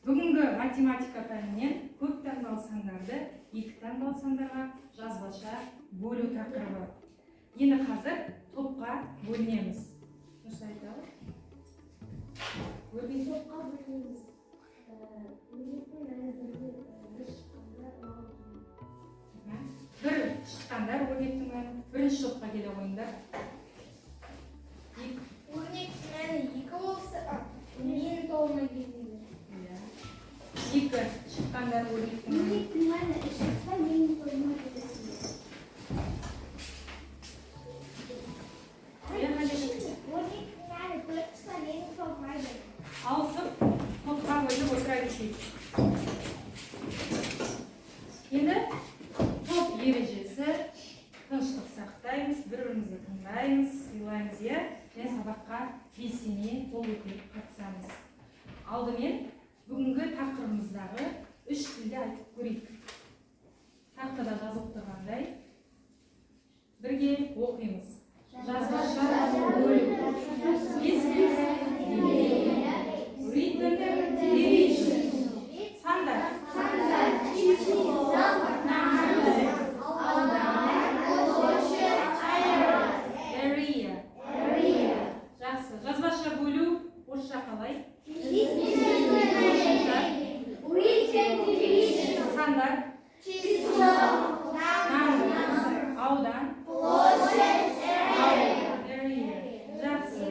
Бүгінгі математика пәнінен көп таңбалы сандарды екі таңбалы сандарға жазбаша бөлу тақырыбы. Енді қазір топқа бөлінеміз. Нұрсай айта ғой. Бөлген Топқа бөлінеміз. Өрнектің мәні бір шыққанда маған бір шыққандар өрнектің мәні бірінші топқа келе қойыңдар. Екі. Өрнектің мәні екі болса, менің тобыма келіңдер. Иә. Екі шыққандар өрнектің мәні. Өрнектің мәні үш шықса, менің тобыма келесіңдер. Иә, Халид. Өрнектің мәні төрт шықса, менің тобыма келіңдер. Алысып топқа бөліп отыра берсек. Енді топ ережесі: тыныштық сақтаймыз, бір бірімізді тыңдаймыз, сыйлаймыз, иә, және сабаққа белсене қол көтеріп қатысамыз. Алдымен бүгінгі тақырыбымыздағы үш тілде айтып көрейік. Тақтада жазылып тұрғандай бірге оқимыз. Жазбаша бөлу. Written division. Сандар. Numbers. Area. Жақсы. Жазбаша бөлу орысша қалай? Сандар. Numbers. Аудан. Area. Жақсы.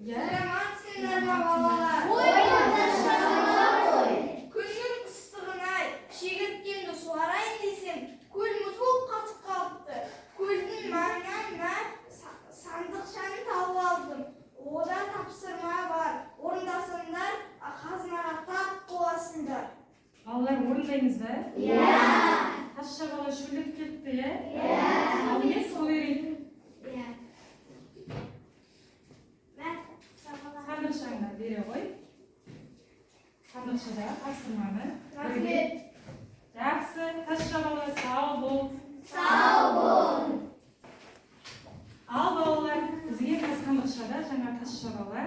Иә. Саламатсыңдар ма, балалар? Күннің ыстығына шегірткемді суарайын десем, көл мұз болып қатып қалыпты. Көлдің маңынан мына сандықшаны тауып алдым. Ода тапсырма бар. Орындасаңдар, қазынаға тап боласыңдар. Балалар, орындаймыз ба? Иә. Тазша бала шөлдеп кетті, иә? Иә. Алдымен су берейік. Сандықшаңды бере ғой. Сандықшадағы тапсырманы бірге. Рахмет. Жақсы, тазша бала, сау бол. Сау бол. Ал балалар, бізге сандықшада жаңа тазша бала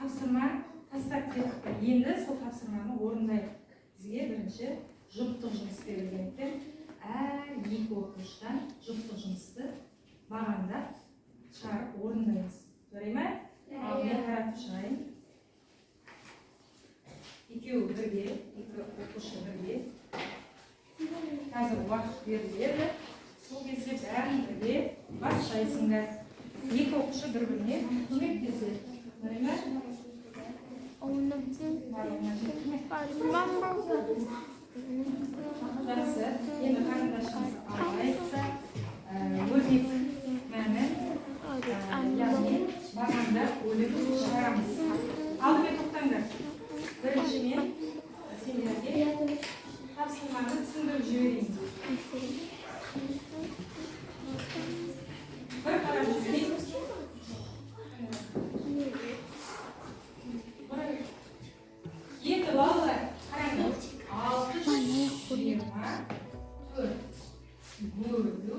тапсырма тастап кетті. Енді сол тапсырманы орындайық. Бізге бірінші жұптық жұмыс берілген екен. Әр екі оқушыдан жұптық жұмысты бағандап шығарып орындаймыз. Жарай ма? Ал мен таратып шығайын. Екеуі бірге, екі оқушы бірге. Қазір уақыт беріледі. Сол кезде бәрін бірге бастайсыңдар. Екі оқушы бір-біріне көмектеседі. Жарай ма? Барлығына жетті ме? Жақсы. Енді қарындашымыз алайық та, өрнек мәнін, яғни бағандап бөліп шығарамыз. Алдымен тоқтаңдар. Бірінші мен сендерге тапсырманы түсіндіріп жіберейін. Бір қарап жіберейін. Енді балалар, қараңдар. 624 бөлу,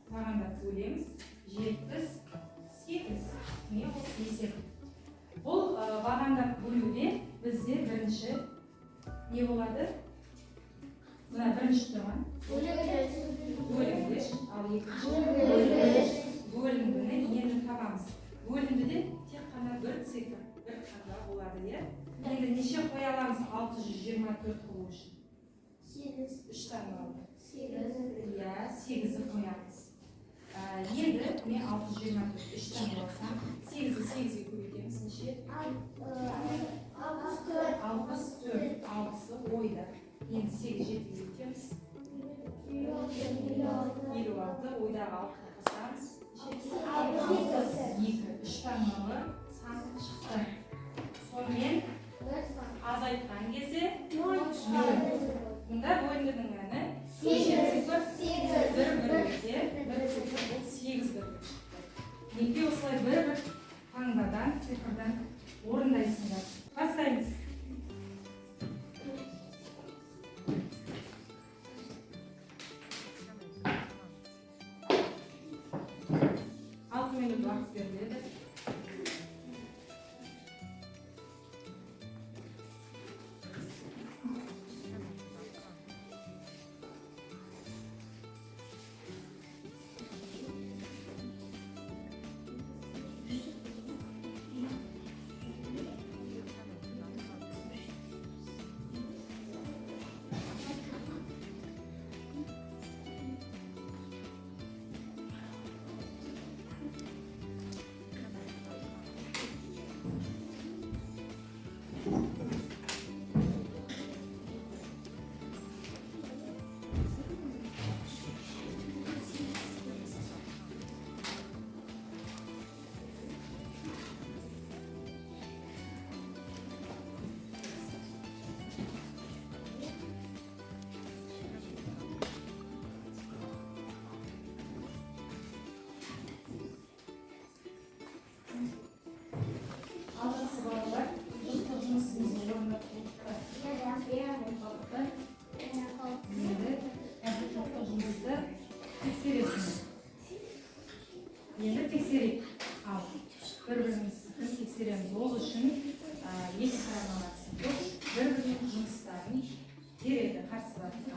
бағандап бөлеміз, 78. Міне, осы есеп. Бұл бағандап бөлуде бізде бірінші не болады? Мына бірінші тұрған бөлінгіш, ал екінші бөліндіні енді табамыз. Бөліндіде тек қана бір цифр, бір таңба болады, иә? Енді неше қоя аламыз 624 қылу үшін? Үш таңбалы. Иә, сегізді қоямыз. Енді мен 624 үш таңба алсам, сегізді сегізге көбейтеміз, неше? 64. Алтысы ойда. Енді сегіз жетіге көбейтеміз. 56. Ойдағы алтыны қосамыз. Неше? 62. Үш таңбалы сан шықты. Сонымен азайтқан кезде нөл. Мұнда бөліндінің мәні неше цифр? Бір бірлікте, бір цифр, бұл сегіз бірлік шықты. Неге осылай бір бір таңбадан, цифрдан орындайсыңдар? Бастаймыз. 6 минут уақыт беріледі. бір-бірімізді тексереміз. Ол үшін екі қарама-қарсы топ бір-бірінің жұмыстарын береді, қарсыласына.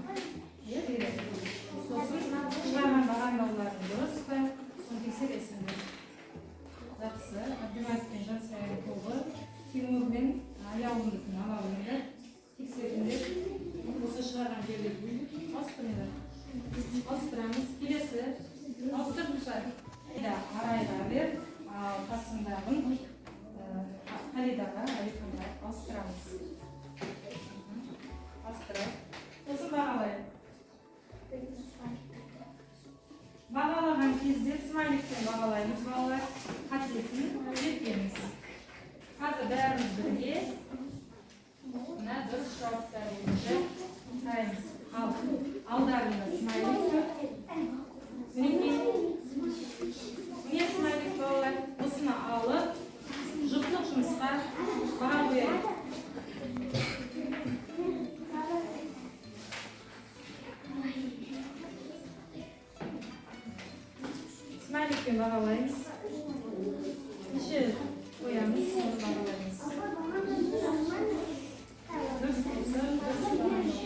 Иә, береді. Сосын шығарған бағандауларың дұрыс па, соны тексересіңдер. Жақсы. Әбдімәлік пен Жансаяның тобы Тимур мен Аяулымдікін ала қойыңдар, тексеріңдер. Осы шығарған жерлерді ауыстырыңдар. Ауыстырамыз. Келесі. Ауыстырдық па? Арайға бер, ал қасындағын Халидаға, Әлиханға ауыстырамыз. Ауыстырайық. Сосын бағалайық. Бағалаған кезде смайликпен бағалаймыз, балалар. Қатесін түзетеміз. Қазір бәріміз бірге мына дұрыс жауаптар бойынша қараймыз. Ал алдарында смайлик тұр. Мінекей. Міне смайлик, балалар. Осыны алып, жұптық жұмысқа баға қояйық. Смайликпен бағалаймыз. Неше қоямыз, соны бағалаймыз. Дұрыс болса, дұрыс бағалаймыз.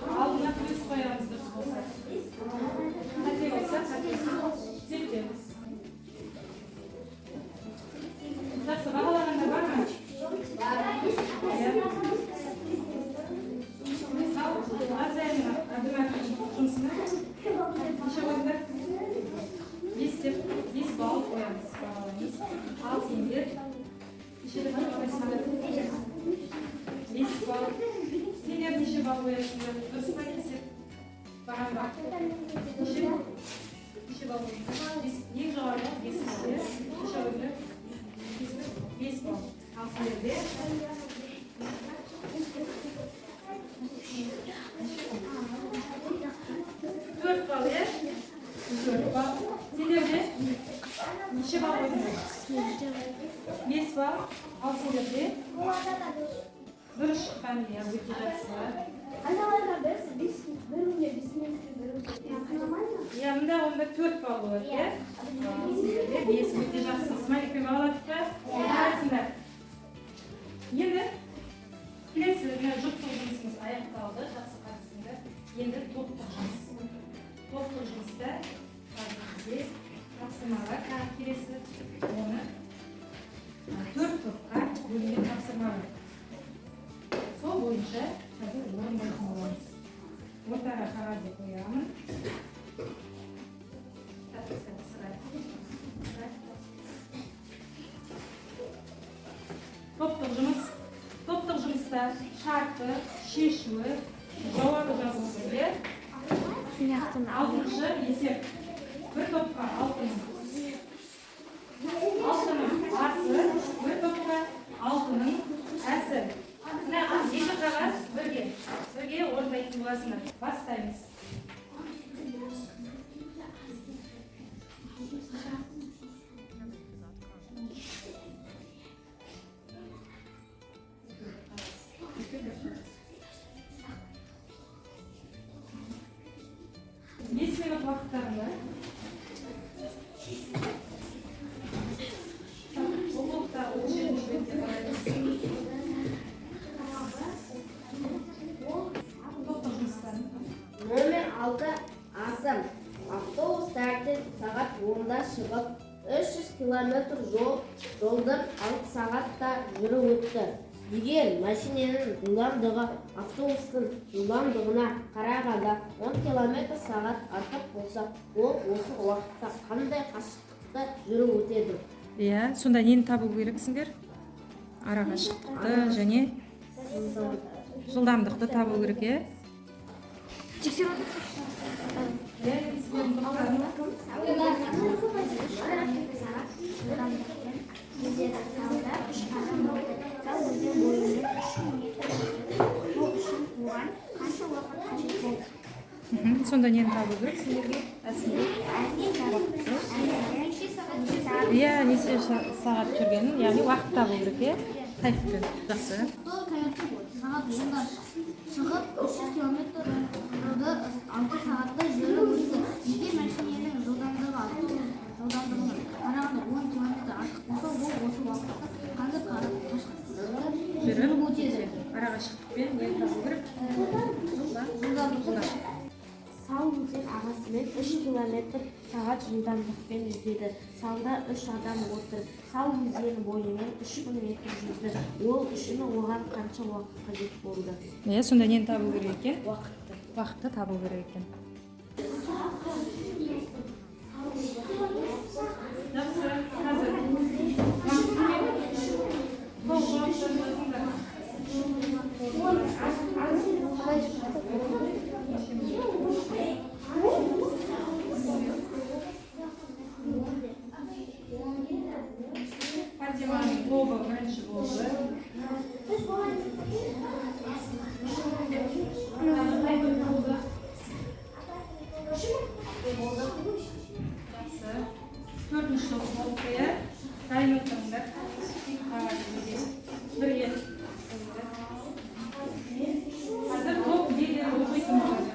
Алдына плюс қоямыз дұрыс болса. Қате болса, қатесін түзетеміз. Жақсы, бағалағандар бар ма? Иә. Ал Азия мен Әбдімәліктің жұмысына неше қойдыңдар? 5 деп, 5 балл қоямыз, бағалаймыз. Ал сендер неше деп қойсыңдар? 5 балл. Сендер неше балл қоясыңдар? Дұрыс па есеп? Бағам бар. Неше? Неше балл қойдыңдар? 5. Ең жоғары балл 5 балл, иә? Неше қойдыңдар? 5 балл. Ал сендерде? 4 балл, иә? 4 балл. Сендерде неше балл қойдыңдар? 5 балл. Ал сендерде? Дұрыс шыққан, иә, өте жақсы. Иә, мында онда 4 балл болады, иә? Ал сендерде 5, өте жақсы. Смайликпен бағаладық па? Жарайсыңдар. Енді келесі мына жұптық жұмысымыз аяқталды. Жақсы қатыстыңдар. Енді топтық жұмыс. Топтық жұмыста қазір бізде тапсырмалар тағы келесі. Оны 4 топқа бөлінген тапсырма бар. Сол бойынша қазір орындайтын боламыз. Ортаға қағазды қоямын. Топтық жұмыс. Топтық жұмыста шарты, шешуі, жауабы жазылсын, иә? Алтыншы есеп. Бір топқа алтының асы, бір топқа алтының әсі. Мына екі қағаз бірге орындайтын боласыңдар. Бастаймыз. Бес минут уақыттарың бар. Оқулықта 37 бетте қараймыз. Топтық жұмыстарын. Номер 6 Асым. Автобус таңертең сағат 10-да шығып, 300 километр жолды 6 сағатта жүріп өтті. Егер машиненің жылдамдығы автобустың жылдамдығына қарағанда 10 километр сағат артық болса, ол осы уақытта қандай қашықтықты жүріп өтеді? Иә, сонда нені табу керексіңдер? Арақашықтықты және жылдамдықты табу керек, иә? Иә, енді сіздердің топтарыңыз. Сонда нені табу керек сендерге? Әсінде? Иә, неше сағат жүргенін, яғни уақыт табу керек, иә? Қайықпен. Жақсы. Сағат 10-да шықсын. шығып 300 километр жолды 6 сағатта жүріп өтті. Егер мәшиненің жылдамдығы автобус жылдамдығына қарағанда 10 километр артық болса, ол осы уақытта қандай қашықтықты жүріп өтеді? Арақашықтықпен нені табу керек? Жылдамдықты. Сал өзен ағысымен 3 километр сағат жылдамдықпен жүзеді. Салда 3 адам отыр. Сал өзені бойымен 3000 метр жүзді. Ол үшін оған қанша уақыт қажет болды? Иә, сонда нені табу керек екен? Уақытты. Уақытты табу керек екен. Жақсы, қазір. Толық жауаптарды жазыңдар. Фатиманың тобы бірінші болды. Тағы қай топ болды? Жақсы. Төртінші топ болды, иә? Дайын отырыңдар. Екі қағаз бірге. Бірге. Қазір топ лидері оқитын болады.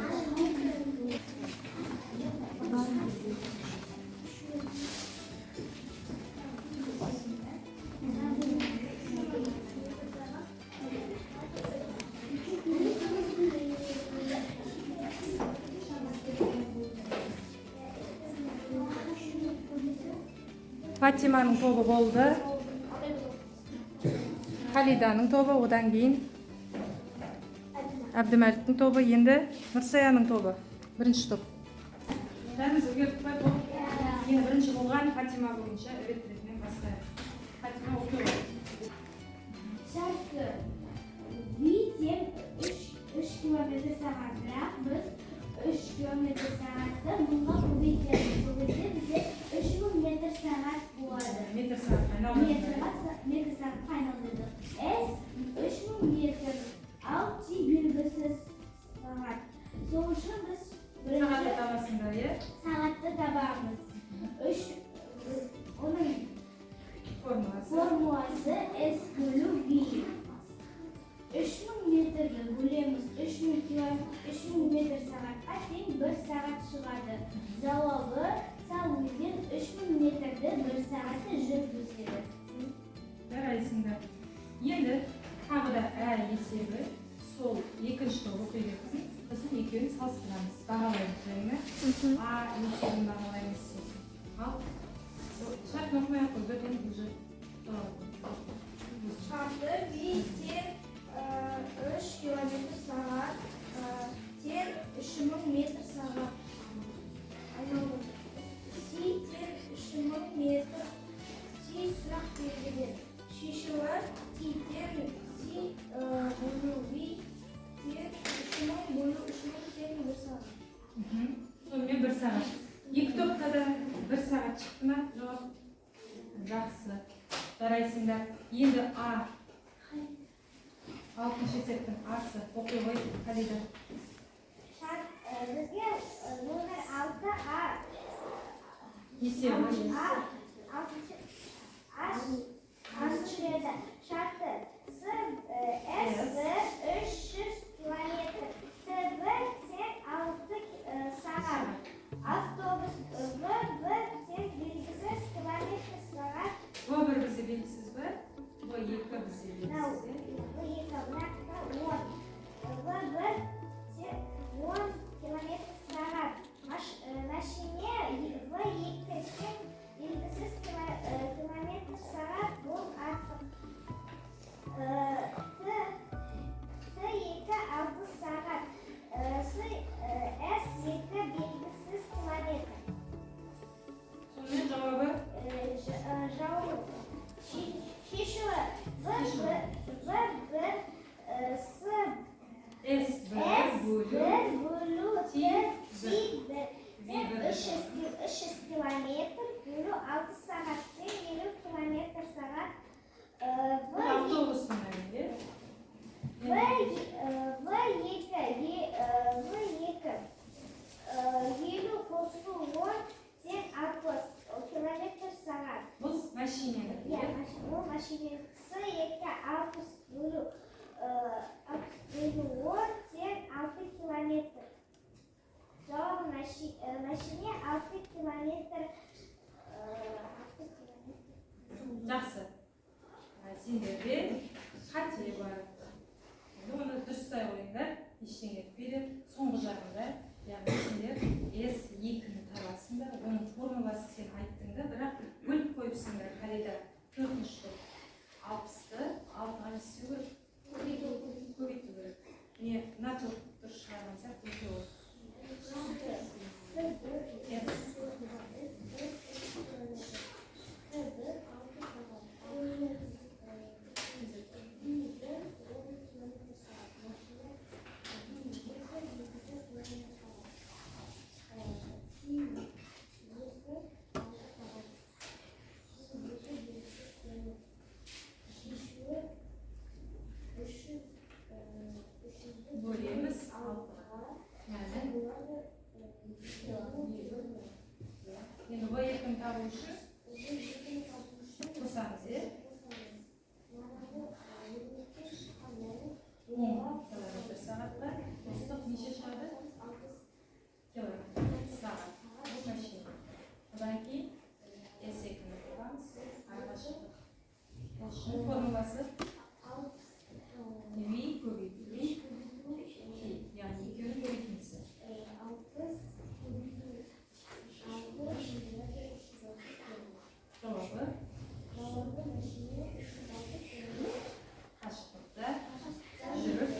Фатиманың тобы болды. Халиданың тобы, одан кейін Әбдімәліктің тобы, енді Нұрсаяның тобы. Бірінші топ. Бәріміз үлгердік па, топ? Енді бірінші болған Фатима бойынша рет ретімен бастайық. Фатима, оқи ғой. Шарты V тең 3 километр сағат, бірақ біз 3 километр сағатты мыңға көбейтеміз. Сол кезде бізде 3000 метр сағат болады. Метр сағатқа айналдырдық. Метр сағатқа айналдырдық. S 3000 метр, ал T белгісіз сағат. Сол үшін біз Сағатты бірінші табасыңдар, иә? сағатты табамыз. Оның Формуласы. формуласы S бөлу V. 3000 метрді бөлеміз 3000 метр сағатқа тең 1 сағат шығады. Жауабы: сал өзен 3000 метрді 1 сағатта жүріп өтеді. Жарайсыңдар. Енді тағы да ә есебі, сол екінші топ оқи берсін. Сосын екеуін салыстырамыз, бағалаймыз, және А есебін бағалаймыз сосын. Ал шартын оқымай ақ қой, бірден уже Шарты V тең 3 километр сағат тең 3000 метр сағат. Айналдырдық. С тең 3000 метр. T сұрақ белгілер. Шешімі: T тең С бөлу V тең 3000 бөлу 3000 тең 1 сағат. Сонымен 1 сағат. Екі топта да 1 сағат шықты ма жауап? Жақсы. Жарайсыңдар. Енді А. Алтыншы есептің Асы. Оқи ғой, Халида. Шарт бізге номер 6 А. Есебі. А алтыншы А берді. Шарты С С 300 километр. Т Б тең 6 сағат. Автобус В Б тең белгісіз километр сағат. В бір бізде белгісіз бе? В екі бізде белгісіз, иә? В екі, бірақ та 10. В бір тең 10 километр сағат. Машине В екі тең белгісіз километр сағат, бұл артық. Т екі 6 сағат. С екі белгісіз километр. Сонымен жауабы? Жауап. Шешімі В В бір С С бір С бөлу бір бөлу Т Т Т бір тең 300 километр бөлу 6 сағат тең 50 километр сағат. Бұл автобустың мәні, иә? В екі В екі 50 қосу 10 тең 60 километр сағат. Бұл машиненің, Иә, иә? Ол машина. С екі 60 бөлу 60 бөлу 10. Жауабы машине 6 километр. Жақсы. Сендерде қате бар. Енді оны дұрыстай қойыңдар, ештеңе етпейді. Соңғы жағында, яғни сендер S2-ні табасыңдар, оның формуласы сен айттың да, бірақ бөліп қойыпсыңдар. Халида, төртінші топ. 60-ты 6-ға не істеу керек? Көбейту керек. Міне, мына топ дұрыс шығарған сияқты екеуі. S. Бөлеміз 6-ға. Мәні. Енді В2-ні табу үшін қосамыз, иә? 10 километр сағатқа қостық, неше шығады? Километр сағат. Бұл машина. Одан кейін S2-ні табамыз, арақашықтық. Ол үшін формуласы V көбейту T, яғни екеуінің көбейтіндісі. Жауабы қашықтықта жүріп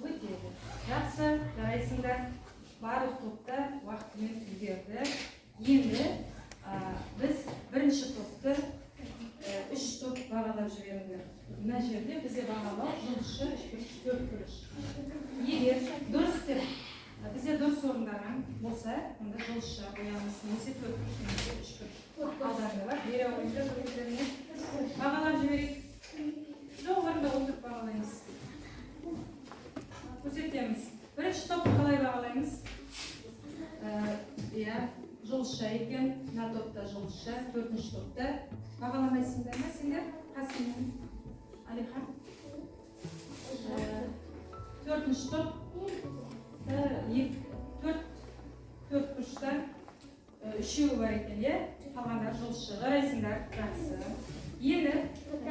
өтеді. Жақсы, жарайсыңдар. Барлық топта уақытымен үлгерді. Енді біз бірінші топты үш топ бағалап жіберіңдер. Мына жерде бізде бағалау жұлдызша, үшбұрыш, төртбұрыш. Егер дұрыс деп бізде дұрыс орындаған болса, онда жұлдызша қоямыз, немесе төртбұрыш, немесе үшбұрыш. Алдарында бар, бере қойыңдар өздеріне. Бағалап жіберейік. Жоқ, орында отырып бағалаймыз. Көрсетеміз. Бірінші топты қалай бағалаймыз? Иә, жұлдызша екен. Мына топта жұлдызша, төртінші топта бағаламайсыңдар ма сендер? Қасым мен Алихан. Төртінші топ төрт бұрыштан үшеуі бар екен, иә? Қалғандары жұлдызша. Жарайсыңдар, жақсы. Енді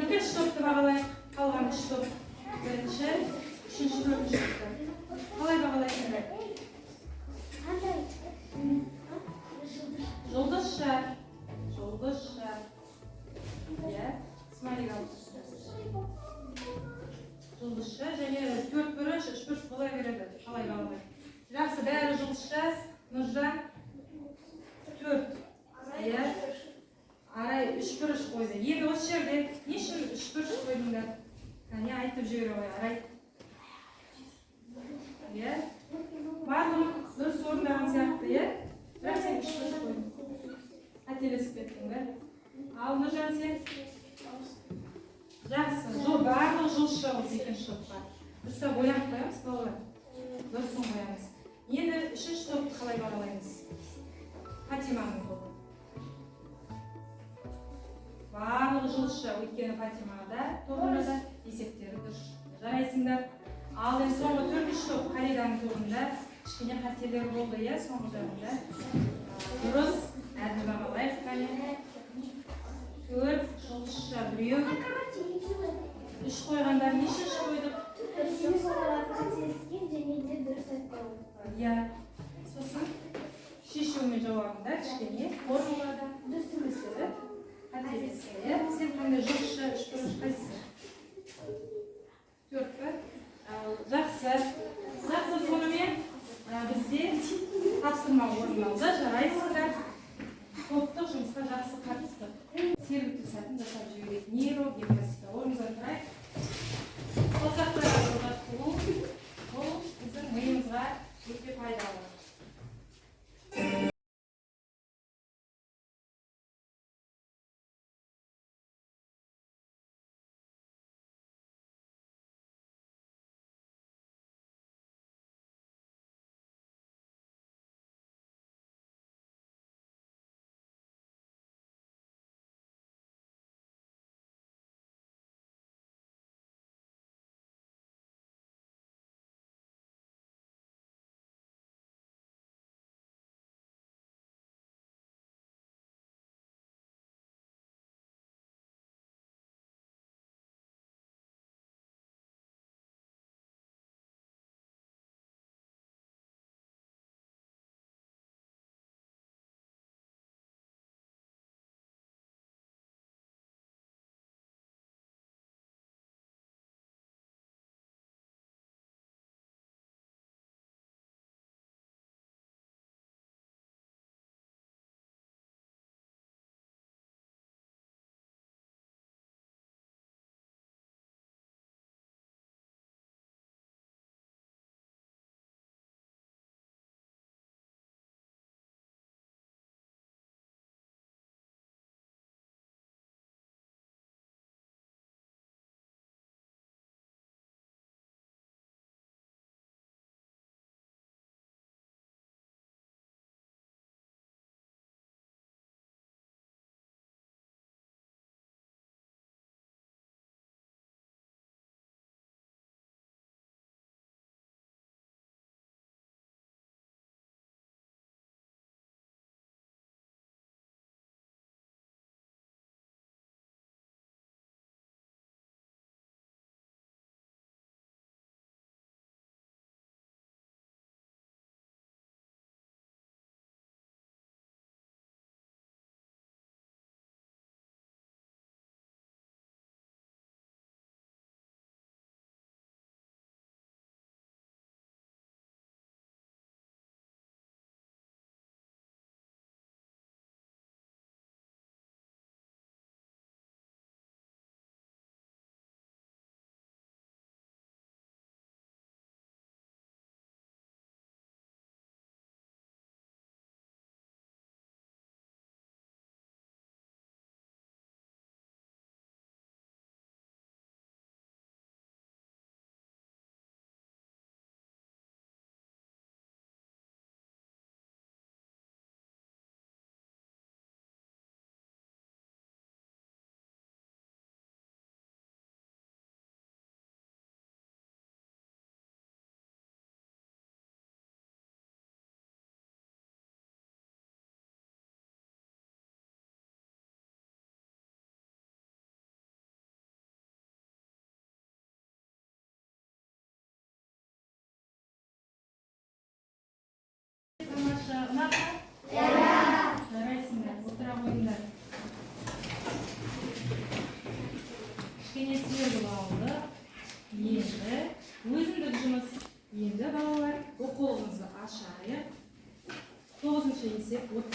екінші топты бағалайық. Қалған үш топ. Бірінші, үшінші, төртінші топты. Қалай бағалайсыңдар? Жұлдызша. Жұлдызша. Иә, смайлик алып тұрсың. Жұлдызша және төрт бұрыш, үш бұрыш бола береді. Қалай бағалай? Жақсы, бәрі жұлдызша. Нұржан 4. Иә. Арай үш бұрыш қойды. Енді осы жерде не үшін үш бұрыш қойдыңдар? Кәне, айтып жібере ғой, Арай. Иә. Барлығын дұрыс орындаған сияқты, иә? Бірақ сен үш бұрыш қойдың. Қателесіп кеттің бе? Ал Нұржан сен? Жақсы. Барлығы жұлдызша осы екінші топқа. Дұрыстап ойланып қоямыз, балалар. Дұрысын қоямыз. Енді үшінші топты қалай бағалаймыз? Фатиманың тобы. Барлығы жұлдызша, өйткені Фатимада тобында да есептері дұрыс. Жарайсыңдар. Ал енді соңғы төртінші топ Халиданың тобында кішкене қателер болды, иә, соңғы жағында. Дұрыс, әділ бағалайық кәне. 4 жұлдызша біреу. 3 қойғандар неше үш қойдық? Иә. Сосын шешуі мен жауабында кішкене формулада дұрыс емес еді. Қателесті, иә? Сен қандай жұлдызша, үш бұрыш қайсысы? 4 пе? Жақсы. Жақсы, сонымен бізде тапсырма орындалды. Жарайсыздар. Топтық жұмысқа жақсы қатыстық. Сергіту сәтін жасап жіберейік. Нейрогимнастика. Орнымыздан тұрайық. Саусақтарға жаттығу. Бұл біздің миымызға өте пайдалы.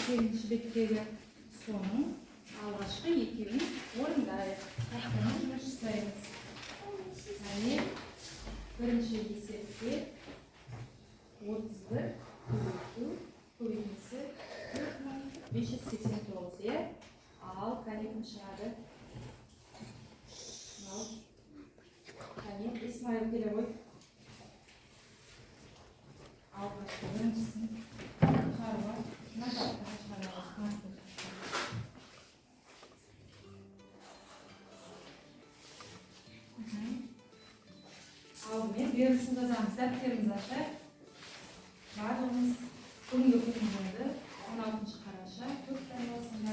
78 беттегі. Соның алғашқы екеуін орындайық. Тақтамен жұмыс жасаймыз. Яғни бірінші есепте 31 көбейту көбейтіндісі 4589, иә? Ал кәне, кім шығады? Ал кәне, Исмайыл, келе ғой. Алғашқы біріншісін шығаруға мына тақтаға шығарамыз. Алдымен берілісін жазамыз. Дәптерімізді ашайық. Барлығымыз бүгінгі күннің болды 16 қараша, көп таңбалы санға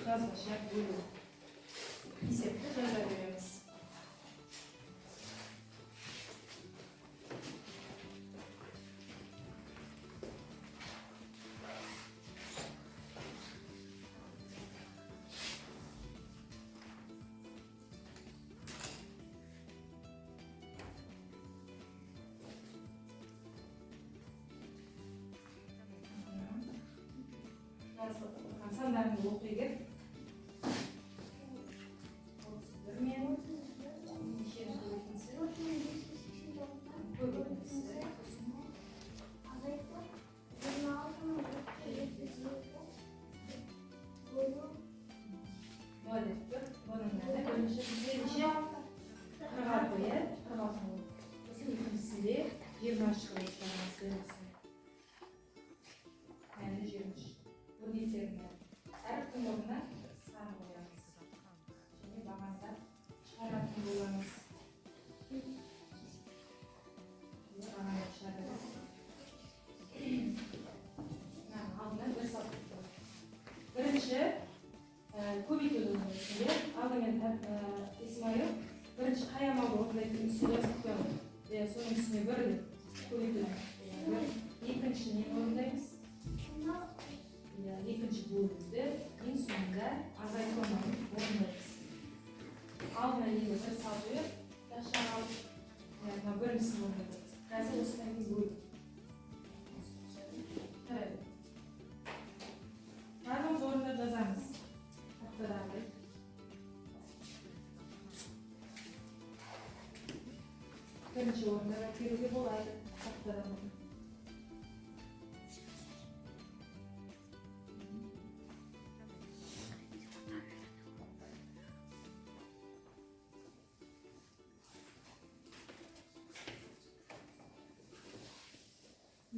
жазбаша бөлу. Есепті жаза береміз. Жазып отырған сандарыңды оқи кел. 31 мен нешенің көбейтіндісі? Көбейтіндісі. Сосын Азайту 26 302 бөлу. Ноль деп тұр. Бұның мәні бірінші бізде неше? 46, иә? 46 болды. Сосын екіншісінде 23 болып шығамыз. Мәні 23. Өрнектердің мәні. Әріптің орнына сан қоямыз. Және бағандар шығаратын боламыз. Иә, бағандар шығарады. Мынаның алдына бір салып тұр. Бірінші көбейтуді орындайсың, иә? Алдымен Исмайыл, бірінші қай амалды орындайтынын үстіне жазып қоямын. Иә, соның үстіне бір деп көбейту. Иә, бір. Екінші нені орындаймыз? Иә, екінші бөлуді, ең соңында азайту амалын орындаймыз. Алдына енді бір салып жібер, жақшаға алып. Иә, мына біріншісін орындаймыз. Қазір осыдан кейін бөлу. Жарайды. Барлығымыз орындап жазамыз. Тақтадағыдай. Бірінші орындап әкелуге болады тақтадан.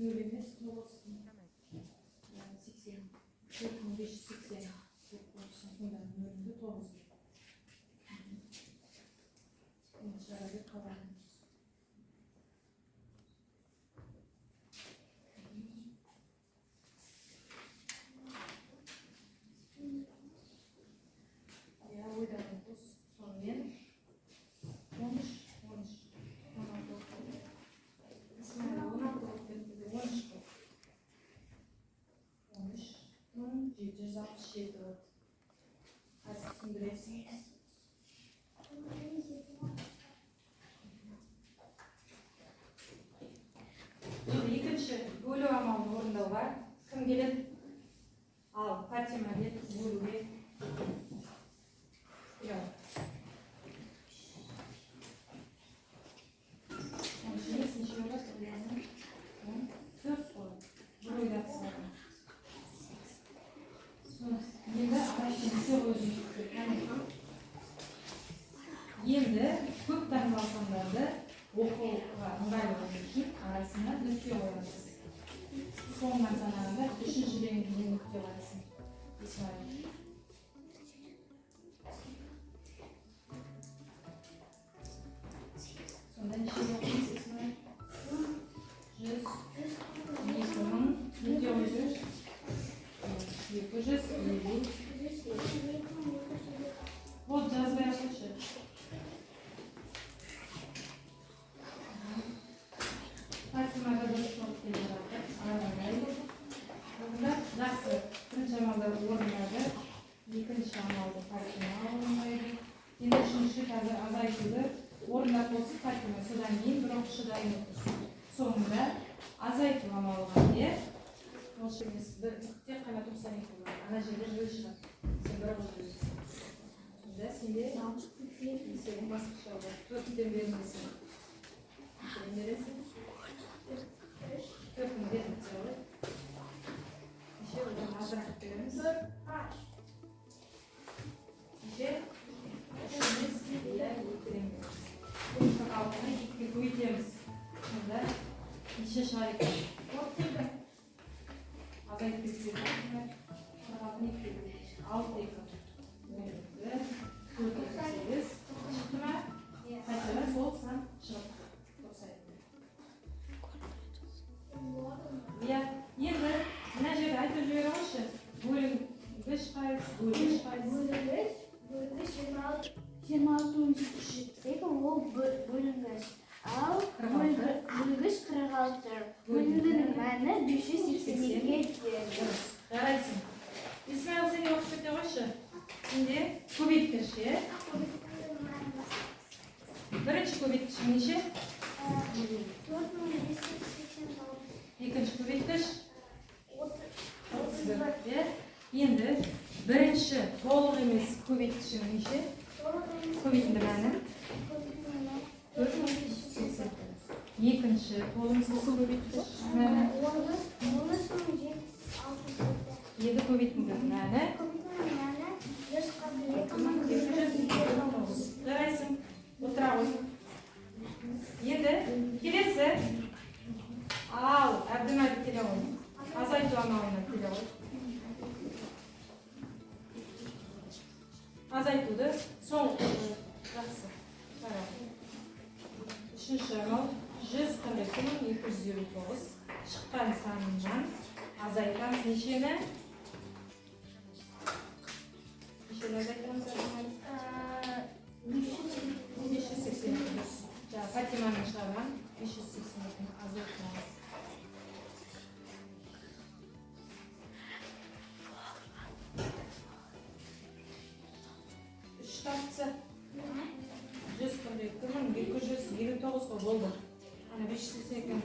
Нөл емес, тоғыз сексен, 4580 деп қойсын, сонда нөлді тоғыз. Енді шығара бер қалғанын. Иә, ойдан қос. Сонымен 13, 13, 16 болып қалды. Исмайыл, 16 болып кетті, 13 болды. 13 767 болды. Қазір түсіндіресің. Енді екінші бөлу амалын орындауға кім келеді? Ал, Фатима келеді бөлуге. Иә. Неше болады? 14 болады. Бір ойлап салдым. Енді арасына нүкте қойып. Енді көп таңбалы сандарды оқуға ыңғайлы болу үшін арасына нүкте қоямыз. Соңынан санағанда үшіншіден кейін нүкте қоясың. Исмайыл. Сонда неше оқимыз, Исмайыл? 102 000, нүкте қойып жіберші. 250. Вот, жазбай ақ қойшы. Фатима да дұрыс жауап беріп жатыр. Ары қарай. Орында жақсы. Бірінші амалды орындады. Екінші амалды Фатима орындайды. Енді үшінші қазір азайтуды орындап болсын Фатима. Содан кейін бір оқушы дайын отырсын. Соңында азайту амалы бар, иә? Ол емес, бір нүкте. Тек қана 92 болады. Ана жерде нөл шығады. Сен бір қойып жібересің. Сонда сенде есебің басқаша болады. Төрттен бермейсің. Нешеден бересің? Төрттің бермейсің ғой. Неше одан азырақ береміз? Неше? Үш емес, иә, екіден береміз. 46-ны екіге көбейтеміз. Сонда неше шығар екен? Азайтып кетсе, 46-ны екіге көбейтеміз. 6 2. 12, 4 8 шықты ма? Қайтадан сол сан шығып тұр. 92. Иә, енді мына жерде айтып жібере қойшы. Бөлінгіш қайсы, бөлгіш қайсы? Бөлінгіш 26 772, ол бөлінгіш. Ал 46. бөлгіш 46. Бөлінгінің мәні 582-ге тең. Дұрыс. Жарайсың. Исмаил, сен де оқып кете қойшы. Сенде көбейткіш, иә? Бірінші көбейткішің неше? 4589. Екінші көбейткіш? 31, иә? Енді бірінші толық емес көбейткішің неше? Көбейтінді мәні? 4589. Екінші толық емес көбейткіш мәні? 13076. Енді көбейтінді мәні? Көбейтінді мәні 142209. Жарайсың. Отыра ғой. Енді келесі. Ал, Әбдімәлік, келе ғой. Азайту амалына келе ғой. Азайтуды соңғы жақсы. Қара. Үшінші амал 142 259 шыққан санынан азайтамыз нешені? Нешені азайтамыз, Әбдімәлік? 582, дұрыс. Жаңа Фатиманың шығарған 582-ні азайтамыз. Үш тартса 142 259 ғой, болды. Ана 582-ні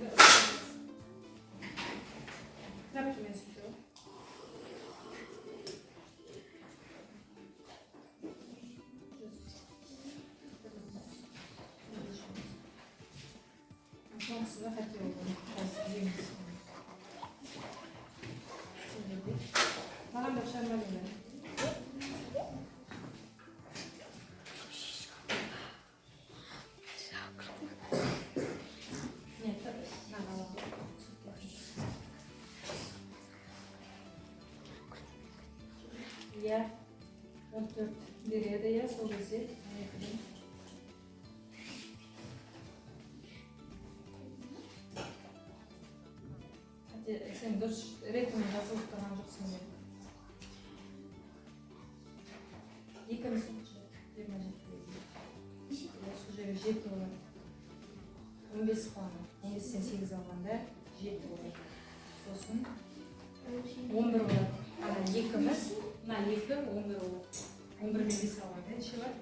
кітапшымен сөйтіп ғой. Жүз. Соңғысында қате болды. Қазір түзейміз. Сол жерде. Маған да шығарма деймін. Нет, мына ала. Иә, 14 береді, иә, сол кезде 12-ден. Қате, сен дұрыс ретімен жазылып тұрған жоқсың ғой. Екіні соқшы, 27. Иә, сол жерге жеті болады. 15 қалады. 15-тен 8 алғанда жеті болады. Сосын 11 болады. Ана екіміз, мына екі 11 болады. 11 мен 5 алғанда неше бар?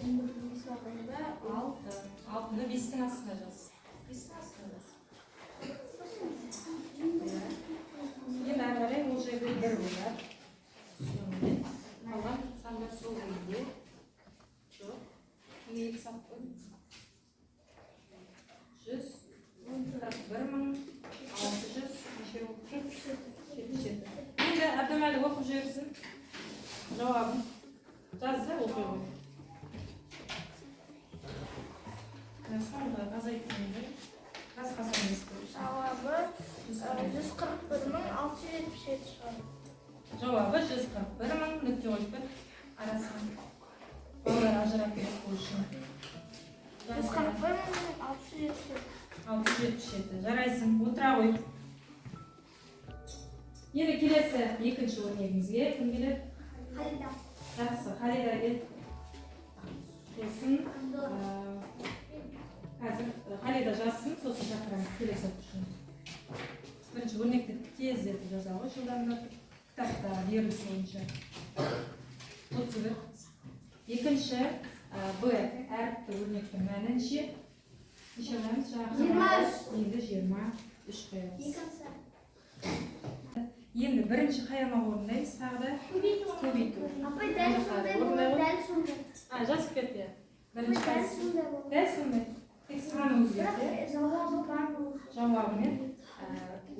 11 алғанда Алты. Алтыны бестің астына жаз. Бестің астына жаз. Иә. Енді ары қарай ол жерде бір болады. Сонымен қалған сандар сол күйінде. Жоқ. Неге екі салып қойдың? 141 600 неше болды? 77. Енді Әбдімәлік оқып жіберсін. Жауабын. Жазды, оқи ғой. Мына соңғы азайтқанды басқа сан емес қой. Жауабы 141 677 шығады. Жауабы 141 000, нүкте қойып бір арасына. Балалар ажырап кетіп үшін. 141 677. 677. Жарайсың, отыра ғой. Енді келесі екінші өрнегімізге кім келеді? Халида. Жақсы, Халида кел. Сосын қазір Халида жазсын, сосын шақырамыз келесі оқушыны. Бірінші өрнекті тездетіп жаза ғой, жылдамдатып. Кітапта беріліс бойынша. 31. Екінші Б әріпті өрнектің мәні неше? Неше аламыз? Жаңа 23. Енді 23 қоямыз. Екінші. Енді бірінші қай амал орындаймыз тағы да? Көбейту. Апай, дәл сондай болады, дәл сондай. А, жазып кет, иә. Бірінші Дәл қайсысы? сондай болады. Дәл сондай. Тек саны өзгерді. Бірақ жауабы бар болады. Жауабы мен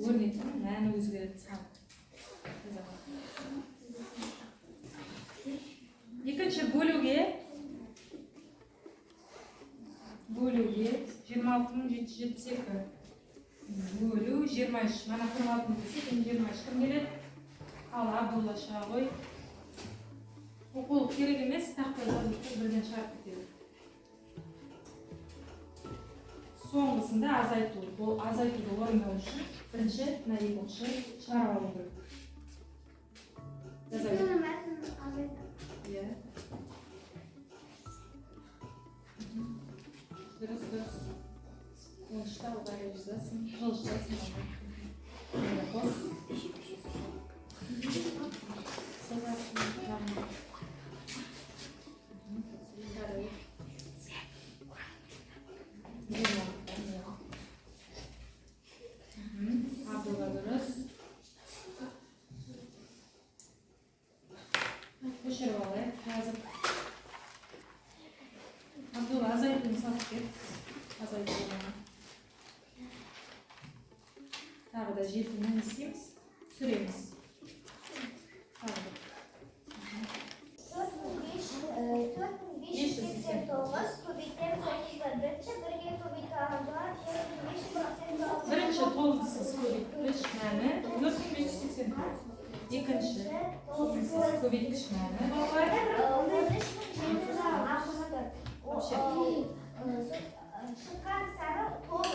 өрнектің мәні өзгереді, саны. Екінші бөлуге 26 772 бөлу 23. Мана 46 десек, енді 23 кім келеді? Ал, Абдулла, шыға ғой. Оқулық керек емес, тақта жазылып тұр, бірден шығарып кетеді. Соңғысында азайту. Бұл азайтуды орындау үшін бірінші мына екі оқушы шығарып алу керек. Жаза бер. Екеуінің мәтінін азайтамын. Иә. Дұрыс, дұрыс. 13-та ылғи жазасың, жылжытасың. Енді қос. Сызасың, жағына. Жарайды. 26-дан, иә. Абдулла, дұрыс. Көшіріп алайық, жазып. Абдулла, азайтуын салып кет. Азайтуын. Тағы да жетіні не істейміз? Түсіреміз. Тағы да. 4589 көбейтеміз 31. Бірінші бірге көбейту Абдулла, 4589. Бірінші толықсыз көбейткіш мәні 4584. Екінші толықсыз көбейткіш мәні, балалар. 13 764. Вообще. Шыққан саны тоғыз.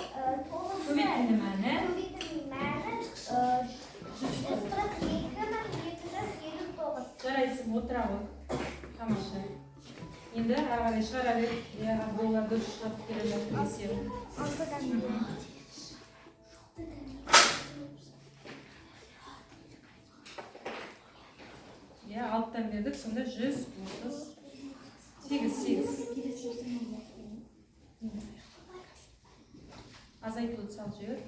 Көбейтінді мәні Көбейтінді мәні 142 259. Жарайсың, отыра ғой. Тамаша. Енді ары қарай шығара бер. Иә, Абдулла дұрыс шығарып келе жатыр есебін. Алтыдан. Иә, 6-дан бердік, сонда 138, 8. Азайтуды салып жібер.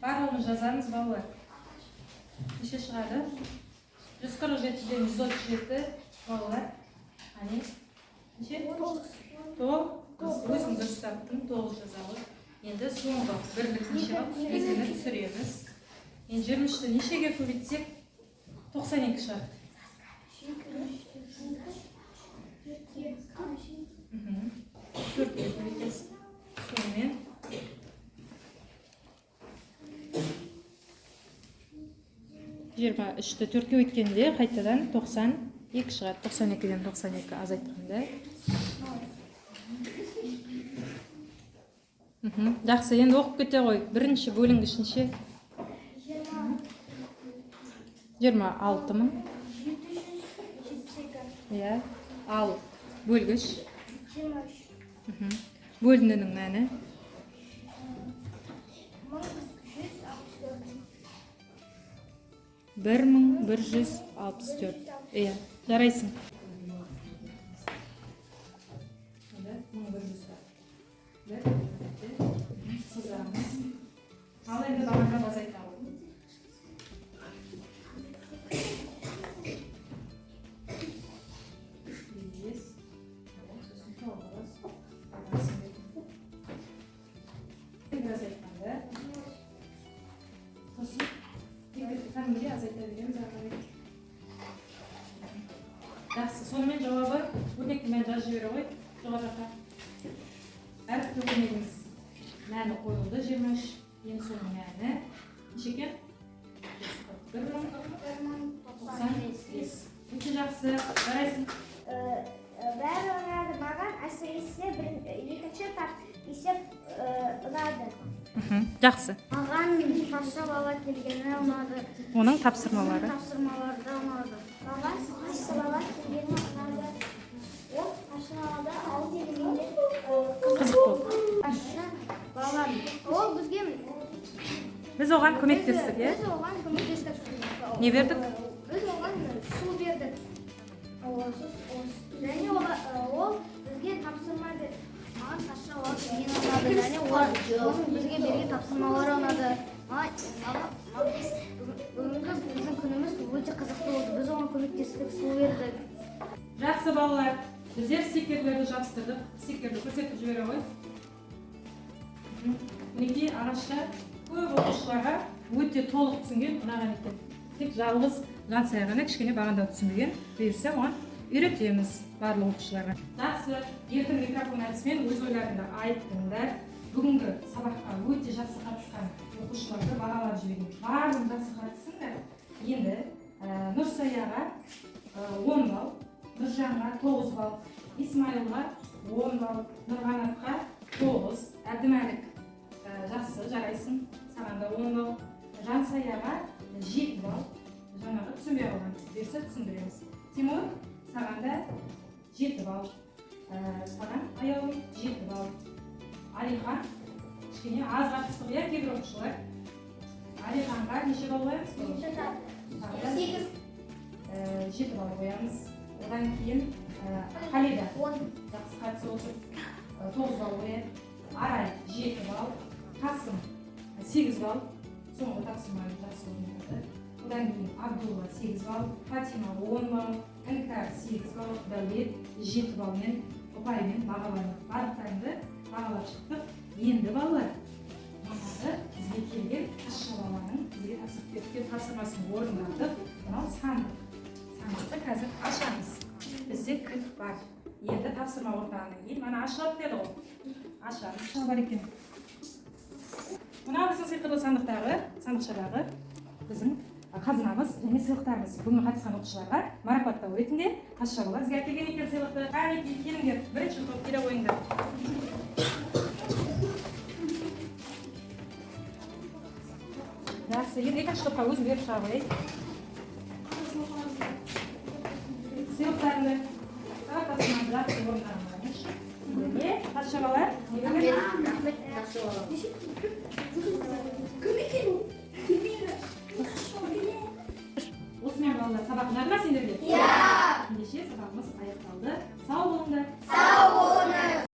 Барлығын жазамыз, балалар. Неше шығады? 147-ден 137, балалар. Әне. Неше? 9. Өзің дұрыс таптың, 9 жаза ғой. Енді соңғы бірлік неше қалды? Екіні түсіреміз. Енді 23-ті нешеге көбейтсек 92 шығады? 4-ке көбейтесің. Сонымен 23-ті 4-ке өткенде қайтадан 92 шығады. 92-ден 92 азайтқанда. Жақсы, енді оқып кете ғой. Бірінші бөлінгіш неше? 26 000. 772. Иә. Ал бөлгіш? 23. Бөліндінің мәні? 1164. 1164. Иә, жарайсың. Енді 1100 бір, екі, сызамыз. Ал енді бағандан азайтамыз. 5, сосын 9. Енді азайтқанда. Сосын екі кәдімгідей азайта береміз ары қарай. Жақсы, сонымен жауабы өрнектің мәнін жазып жібере ғой жоғары жаққа. Әріпті өрнегіміз мәні қойылды 23. Енді соның мәні неше екен? 1095. Өте жақсы, жарайсың. Бәрі ұнады маған, әсіресе екінші есеп ұнады. Жақсы. Маған тазша бала келгені ұнады. Оның тапсырмалары. Тапсырмалары да ұнады. Маған тазша бала келгені ұнады. Ол тапсырмаларды ауыз дегенде Қызық болды. Тазша бала. Ол бізге Біз оған көмектестік, иә? Біз оған көмектестік. Не бердік? Біз оған су бердік. Және ол бізге тапсырма берді. Маған тазша бала келгені ұнады және оның бізге берген тапсырмалары ұнады. Бүгінгі біздің күніміз өте қызықты болды. Біз оған көмектестік, су бердік. Жақсы, балалар, біздер стикерлерді жабыстырдық. Стикерді көрсетіп жібере ғой. Мінекей, ағашша көп оқушыларға өте толық түсінген, ұнаған екен. Тек жалғыз Жансая ғана кішкене бағандау түсінбеген. Бұйырса, оған үйретеміз барлық оқушыларға. Жақсы, еркін микрофон әдісімен өз ойларыңды айттыңдар. Бүгінгі сабаққа өте жақсы қатысқан оқушыларды бағалап жіберейін. Барлығын жақсы қатыстыңдар. Енді Нұрсаяға 10 балл, Нұржанға 9 балл, Исмайылға 10 балл, Нұрғанатқа 9, Әбдімәлік, жақсы, жарайсың, саған да 10 балл, Жансаяға 7 балл, жаңағы түсінбей қалған, бұйырса, түсіндіреміз. Тимур, саған да 7 балл, саған, Аяулым, 7 балл. Алихан кішкене аз қатыстық, иә, кейбір оқушылар. Алиханға неше балл қоямыз? Тағы да 8. 7 балл қоямыз. Одан кейін Халида жақсы қатысып отыр, 9 балл қояйық. Арай 7 балл, Қасым 8 балл, соңғы тапсырманы жақсы орындады. Одан кейін Абдулла 8 балл, Фатима 10 балл, Іңкәр 8 балл, Дәулет 7 баллмен ұпаймен бағаланды. Барлықтарыңды бағалап шықтық. Енді, балалар, манағы бізге келген тазша баланың бізге тапсырып кеткен тапсырмасын орындадық. Мынау сандық. Сандықты қазір ашамыз. Бізде кілт бар. Енді тапсырма орындағаннан кейін мана ашылады деді ғой, ашамыз. Шал бар екен. Мынау біздің сиқырлы сандықтағы, сандықшадағы біздің қазынамыз және сыйлықтарымыз. Бүгін қатысқан оқушыларға марапаттау ретінде тазша бала бізге әкелген екен сыйлықты. Қанекей, келіңдер, бірінші топ, келе қойыңдар. Жақсы, енді екінші топқа өзім беріп шыға қояйын сыйлықтарыңды. Сағат тапсырманы жақсы орындағандарың үшін сіздерге тазша бала не беремін? Рахмет, тазша бала. Кім екен? Осымен, балалар, сабақ ұнады ма сендерге? Иә. Ендеше, сабағымыз аяқталды. Сау болыңдар.